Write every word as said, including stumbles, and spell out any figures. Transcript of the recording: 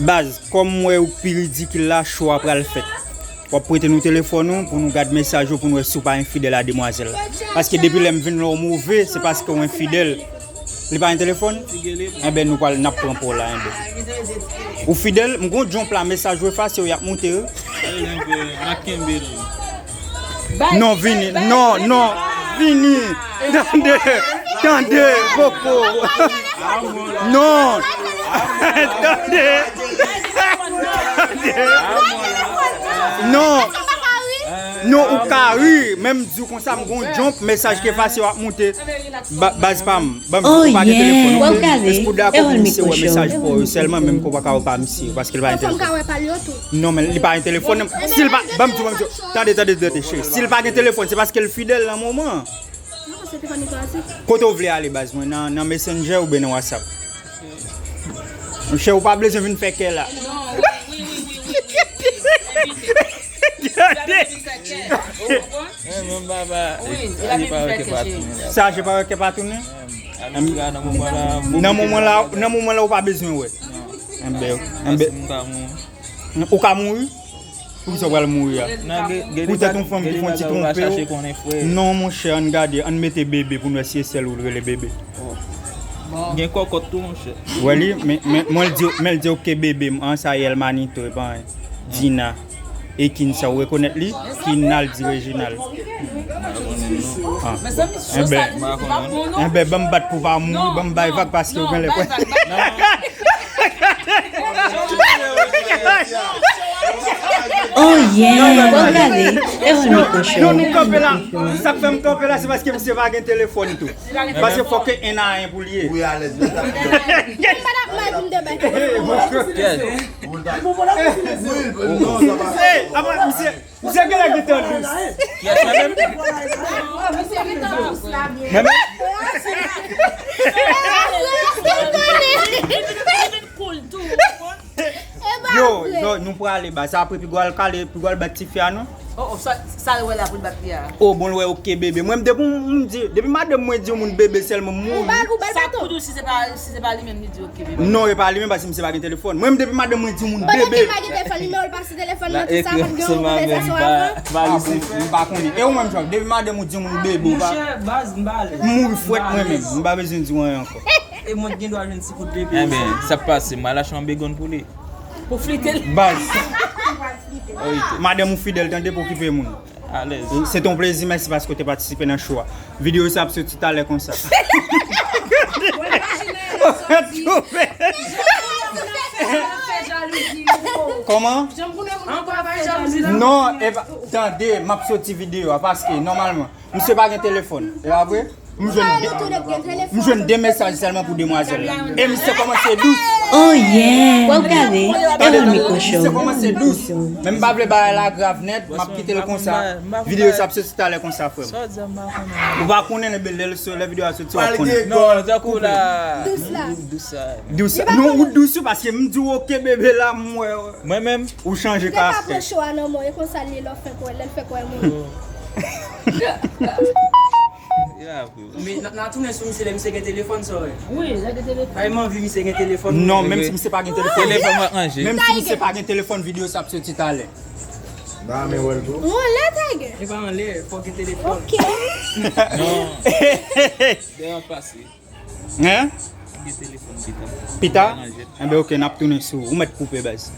Baz, kòm m wè ou pi ridikil la, cho a pral fèt. W ap prete nou telefòn ou pou nou gad mesaj ou pou nou wè si w pa enfidèl a demwazèl la. Paske depi lè m vin lè w move, se paske w enfidèl. Li pa gen telefòn? Enben, nou pral, n ap pran pa w la, enben. Ou fidèl? M gon djonp la, mesaj ou efase yo, y ap moute, wi. Non, vini. Non, non. Vini. Tande. Tande. Poko. Non. Tande. Tande. Non. Non, ou ka ri. Men m di w konsa, m gon djonp, mesaj ki efase yo ap moute. Ba-, baz pa m. Ban m di, ou pa gen telefòn, non? Èske ou dakò pou misye wè mesaj pa w yo sèlman, menm ke w pa ka wè pa misye, paske li pa gen telefòn? Non, men li pa gen telefòn. Si li pa, ban m di w, ban m di w. Tande, tande, tande, cheri. Si li pa gen telefòn, se paske li fidèl nan moman an. Kote w vle ale, baz mwen? Nan, nan Messenger oubyen nan WhatsApp? Monchè, ou pa bezwen vin fè kè la. Tande. Sa je pa wè kè pa tounen. Nan moman la, nan moman la, ou pa bezwen wè. Enben, enben. Ou ka mouri? Poukisa w pral mouri a? Poutèt yon fanm ki fè yon ti twonpe w? Non, monchè, ann gade, ann mete bebe pou n wè si e sèl ou l rele bebe. Gen kòkòt tou, monchè. Wè li, men, men, mwen l di, men l di, "Ok, bebe, m an, sa Yèl Manito, e pa anyen." Dina. E Kinsa, ou rekonèt li? Kinaldi Reginald. Ah. Enben, enben, ban m bat pou pa mouri, ban m bay vag paske ou genlè kwè. Oh yeah, w ap gade. E wè mikwo cho. Non, nou kanpe la. Sa k fè m kanpe la, se paske misye pa gen telefòn tou. Paske fòk ke en a en pou l ye. Wi, alèz. Gen pa t ap mal pou m te bay telefòn. Hey, apa misye, misye genlè gentan dous. Kiyès, mwen menm? Mwen menm? Yo, yo, nou prale baz. Sa apre piga w al kale, piga w al bat tifi a, non? Oh, oh, sa, sa l wè la pou l bat li a. Oh, bon, l wè, ok, bebe. Mwen, depi m, m di, depi madanm mwen di yon moun bebe sèlman, m mouri. Ou ba l, ou ba l baton. Sa pou di w si se pa, si se pa li menm li di ok, bebe. Non, e pa li menm, paske misye pa gen telefòn. Mwen menm, depi madanm mwen di yon moun bebe. Pandan ke l pa gen telefòn, nimewo l pa sou telefòn nan, tout sa, pa t gen yon konvèsasyon avan. Ah, bon, m pa konnen. E ou menm, Jòf, depi madanm ou di yon moun bebe, ou pa. Monchè, baz, m pa alèz. M mouri frèt mwen menm. M pa bezwen di w anyen ankò. E mwen ki gen dwa jwenn ti kout bebe. Enben, sa k pase, m al achte yon begonn pou li. Pou flite l. Baz. Madanm ou fidèl, tande, pa okipe moun. Alèz. Se te yon plezi, mèsi paske w te patisipe nan show a. Videyo sa ap soti talè konsa. Kòman? Non, e pa, tande, m ap soti videyo a, paske nòmalman, misye pa gen telefòn. E pa vre? M jwenn, m jwenn de mesaj sèlman pou demwazèl la. E misye kòmanse dous. Oh yeah. W ap gade. Tande, tande, misye kòmanse dous. Men m pa vle bagay la grav nèt, m ap kite l konsa. Videyo sa ap soti talè konsa, frè m. Ou pa konnen, lè, lè, lè videyo a soti, w ap konnen. Non, tankou la. Dous la. Dous la. Non, ou dous wi, paske m di w ok bebe la, m wè. Mwen menm. Ou chanje karaktè. Lè pa pran cho a nan men w, e konsa l ye, lè w fèk wè, lè l fèk wè moun. Men n a, n a tounen sou misye lè misye gen telefòn, sa w wè. Wi, lè gen telefòn. Ay, m anvi misye gen telefòn. Non, menm si misye pa gen telefòn. Telefòn mwen ranje. Menm si misye pa gen telefòn, videyo sa ap soti talè. Ba men wè l tou. Ou anlè, Tiger? E pa anlè, fò gen telefòn. Ok. Non. Devan pase. Hein? Gen telefòn pita. Pita? Enben, ok, n ap tounen sou ou. Ou mèt koupe, baz.